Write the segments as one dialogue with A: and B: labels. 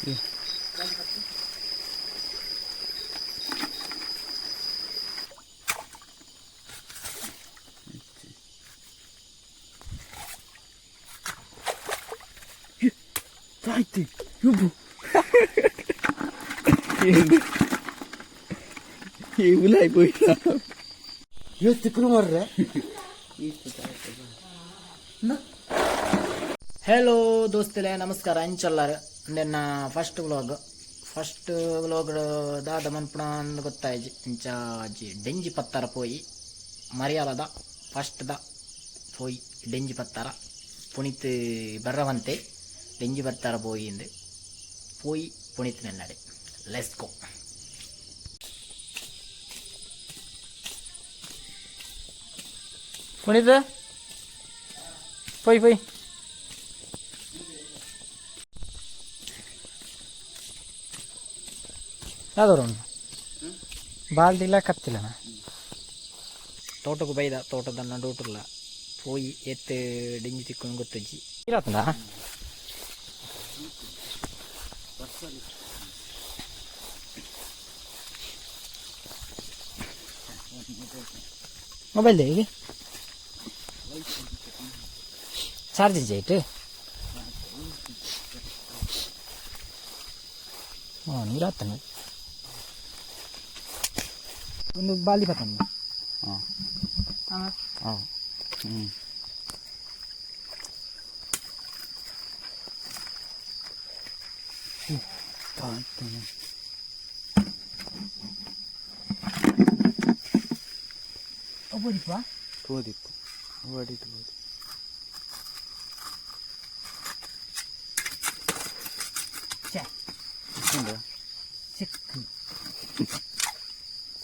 A: ತಾಯ್ತಿ ಯುಬ್ಬು ಈ ಉಲಾಯ್ ಪೋಯ್ತ.
B: ತಿಕ್ಕಲು ಮಾರ್ರೆ.
C: ಹಲೋ ದೋಸ್ತಲೆ, ನಮಸ್ಕಾರ. ಅಂಚೊಲ್ಲಾರ್. ಉಂದೆನ್ನ ಫಸ್ಟ್ ವ್ಲಾಗ್. ಫಸ್ಟ್ ವ್ಲಾಗ್ ದಾದ ಮನ್ಪುಣ ಅಂದ್ ಗೊತ್ತಾಯ್ಜಿ. ಇಂಚ ಡೆಂಜಿ ಪತ್ತಾರ ಪೋಯಿ, ಮರಿಯಾಲದ ಫಸ್ಟ್ದ ಪೋಯಿ ಡೆಂಜಿ ಪತ್ತಾರ. ಪುನಿತ್ ಬರ್ರವಂತೆ ಡೆಂಜಿ ಪತ್ತಾರ ಪೋಯಿ ಇಂದು ಪೋಯಿ ಪುನಿತ್ ನೆನ್ನಡೆ. Let's go. Puneeth, ಪೋಯ್ ಪೋಯ್. ಯಾವ್ದವ್ರು ಬಾಲ್ದಿಲ್ಲ ಕತ್ತಿಲ್ಲನ. ತೋಟಕ್ಕೆ ಬೈದ, ತೋಟದ ನಡುಟುಲ್ಲ ಪೋಯಿ. ಎತ್ತು ಡಿಂಜಿ ತಿಕ್ಕೊಂಡು ಗೊತ್ತಜ್ಜಿ ಇರತ್ತದ. ಮೊಬೈಲ್ ಈಗ ಚಾರ್ಜ್ ಇಜ್ಜಾಯ್ತು. ಹಾಂ, ನೀರು ಆತನ. ಒಂದು ಬಾಲಿ ಪತ್ತಂದು.
A: ಹಾಂ.
C: ಹಾಂ.
A: ಹಾಂ ಹ್ಞೂ. ತಾಯ್ತಾನೆ.
C: ಒಬ್ಬರಿಪ್ಪ.
A: ತೋದಿತ್ತು ಹೊಡಿತು ಬೋದು.
C: ಛೇ.
A: ಉಂಡ.
C: ಸಿಕ್ಕು.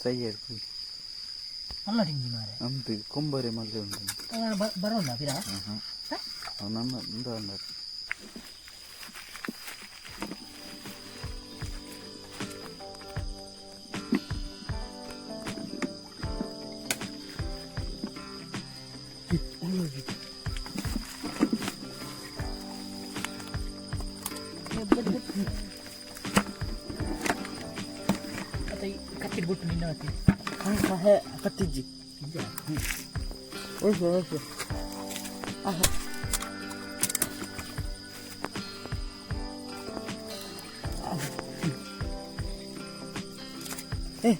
A: ಸೈ ಹೇಳ್ತು.
C: ಅಲ್ಲ, ಡಿಂಜಿ ಮಾರೆ.
A: ನಮ್ದು ಕೊಂಬರೆ ಮಲ್ಲೆ ಉಂಟು.
C: ಬರೋಣ ಬಿರಾ.
A: ಹಾಂ, ನಮ್ಮ ಉಂಡ.
C: ಮತ್ತೆ ಕತ್ತಿಡ್ ಬಿಟ್ಟು ನಿನ್ನ ಮತ್ತೆ.
A: ಕತ್ತಿಜ್ಜಿ. Okay okay. ಏ.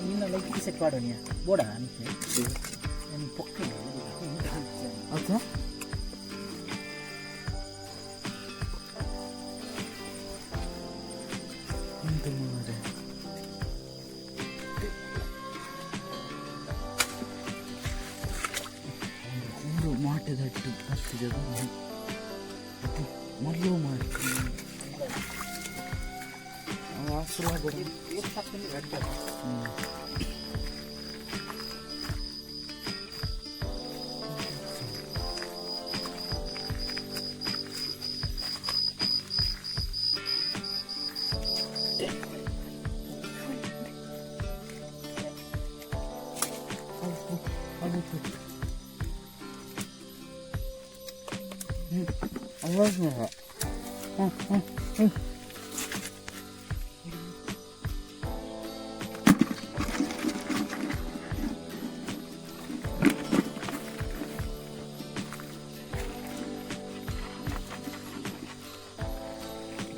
C: ನಿನ್ನ ಲೈಟ್ ಸೆಟ್ ಮಾಡೋ ನೀ ಬೋಡ ನಿನ್ನ ಪೊಕ್ಕ.
A: ಅಚ್ಚಾ. ಎಂತ ಮಾರ್ರೆ. ಒಂದು ಮಾಟೆದಟ್ಟು ಬರ್ತದೆ. ಮಲ್ಲು ಮಾರಿ ಹ್ಞೂ.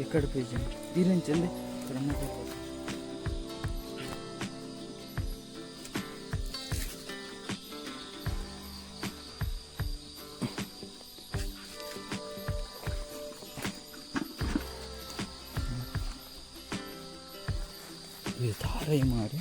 A: ఎక్కడ పేజీ దీని ಧಾರೆ ಮಾರಿ.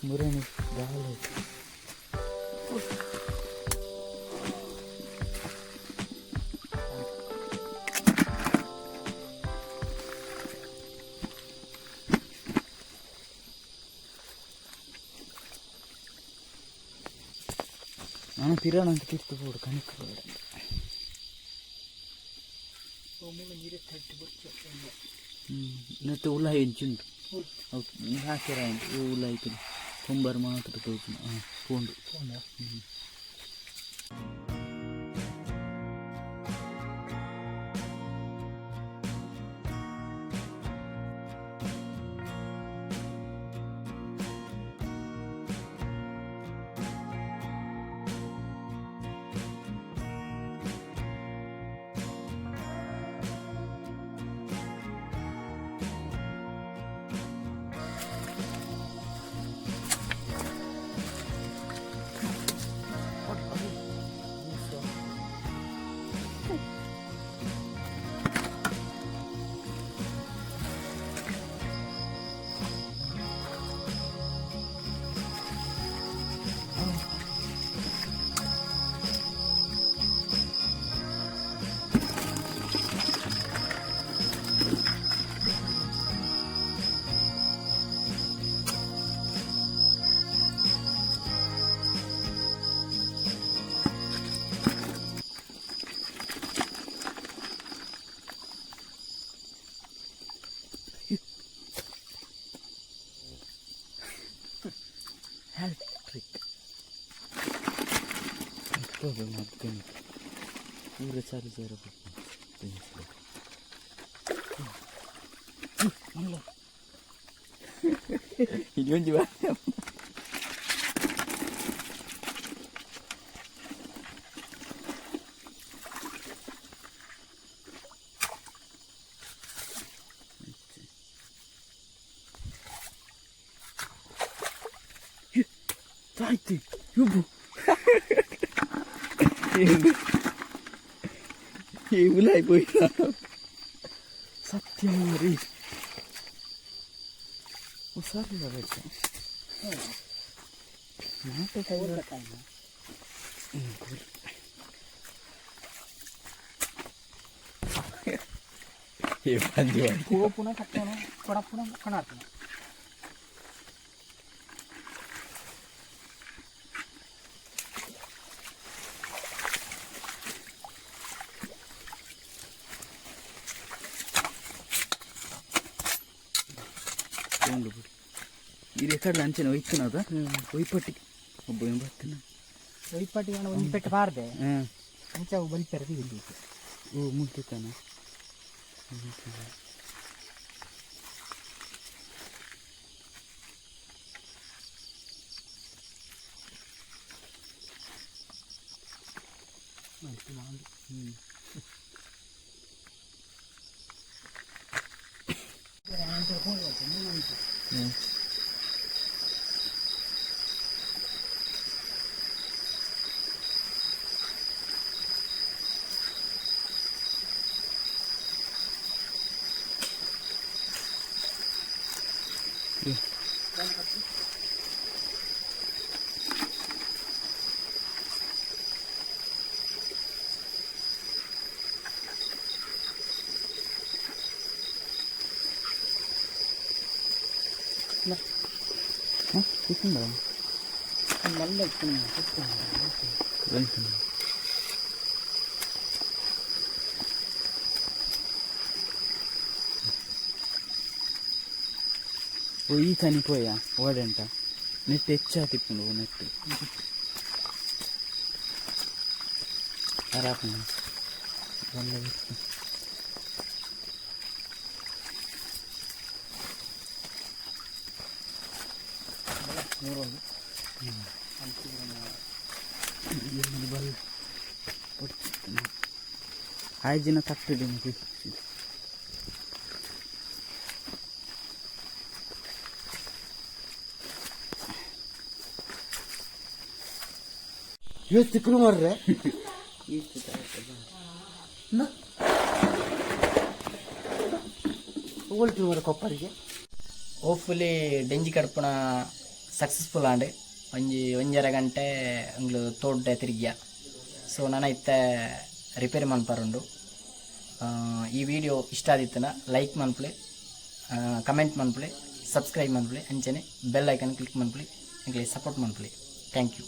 A: ಮುರಣಿ ಗಾಳಿ. ನಾನು ಪಿರಾಣ ಅಂತ ತಿರ್ತು ಬೋಡು ಕಣಕ್ ಬೋಡು. ಮತ್ತೆ ಉಲಾಯಿ ಉಂಟು. ಹೌದು, ಹಾಕ್ಯಾರ ಉಂಟು ಉಲಾಯಿ. ಕೊಂಬರ್ ಮಾತ್ರ ತೋಜುನ. ಹಾಂ, ಪೋಂಡು. ಹ್ಞೂ. ಹ್ಯಾಟ್ರಿಕ್ ಮಾಡ್ತೇನೆ. ಪೂರ ಚಾರು ಚಾರ. ಇದೊಂಜಿ ಬಾ. ಆಯ್ತು, ಯುಬ್ಬು ಈ ಉಲಾಯಿ ಪೋಯಿನ ಸತ್ಯ ಮಾರಿ. ಹುಷಾರಿಲ್ಲ ಬೇಕು. ನಾಟಕ.
C: ಪೋಪುನ ಕಟ್ಟೋಣ, ಕೊಡಪುನ ಕಣಾರ್ಪುನ.
A: ತಗೊಂಡು ಬಿಡಿ. ಇದು ಕಡಲೆ ಅಂಚಿನ ಒಯ್ತನದ ಒಯ್ಪಟ್ಟಿ ಒಬ್ಬ ಬತ್ತಿನ.
C: ಒಯ್ಪಟ್ಟಿ ಒಂದು ಪೆಟ್ಟು ಬಾರ್ದೆ.
A: ಹಾಂ.
C: ಅಂಚ ಅವು ಬಲಿಪೆರದು ಇಲ್ಲಿ.
A: ಓ, ಮುಲ್ತಿತ್ತಾನ. ಹ್ಞೂ. ಹ್ಞೂ. ಹಾಂ, ತಿಕ್ಕಂಡ.
C: ಮಲ್ಲ ಇತ್ತು.
A: ಓ, ಈ ತನಿ ಪೋಯ ಓಡೆಂಟ ನೆಟ್ ಹೆಚ್ಚಾತಿಪ್ಪುಂಡು. ನೆಟ್ ಅರಾಪುಂಡು ಬಲ್ಲ. ಬಲ್ಲ ಆಯ್ಜಿನ ತಟ್ಟಿಡಿ.
B: ಇವತ್ತು ತಿಕ್ಕಲು ಮಾರ್ರೆ. ಒಲ್ಟಿ ಮಾರ ಕೊಪ್ಪರಿಗೆ.
C: ಹೋಪ್ಫುಲಿ ಡೆಂಜಿ ಕಡ್ಪುನ ಸಕ್ಸಸ್ಫುಲ್ ಆಂಡ್. ಒಂಜಿ ಒಂಜರೆ ಗಂಟೆ ಅಂಗ್ಲು ತೋಡ್ಡೆ ತಿರ್ಗಿಯ. ಸೊ ನನ ಇತ್ತೆ ರಿಪೇರಿ ಮನ್ಪರುಂಡು. ಈ ವಿಡಿಯೋ ಇಷ್ಟ ಆದಿತ್ತನ ಲೈಕ್ ಮನ್ಪುಲೆ, ಕಮೆಂಟ್ ಮನ್ಪುಲೆ, ಸಬ್ಸ್ಕ್ರೈಬ್ ಮನ್ಪುಲೆ, ಅಂಚನೆ ಬೆಲ್ ಐಕನ್ ಕ್ಲಿಕ್ ಮನ್ಪುಲೆ, ಎಂಕ್ಲೆ ಸಪೋರ್ಟ್ ಮನ್ಪುಲೆ. Thank you.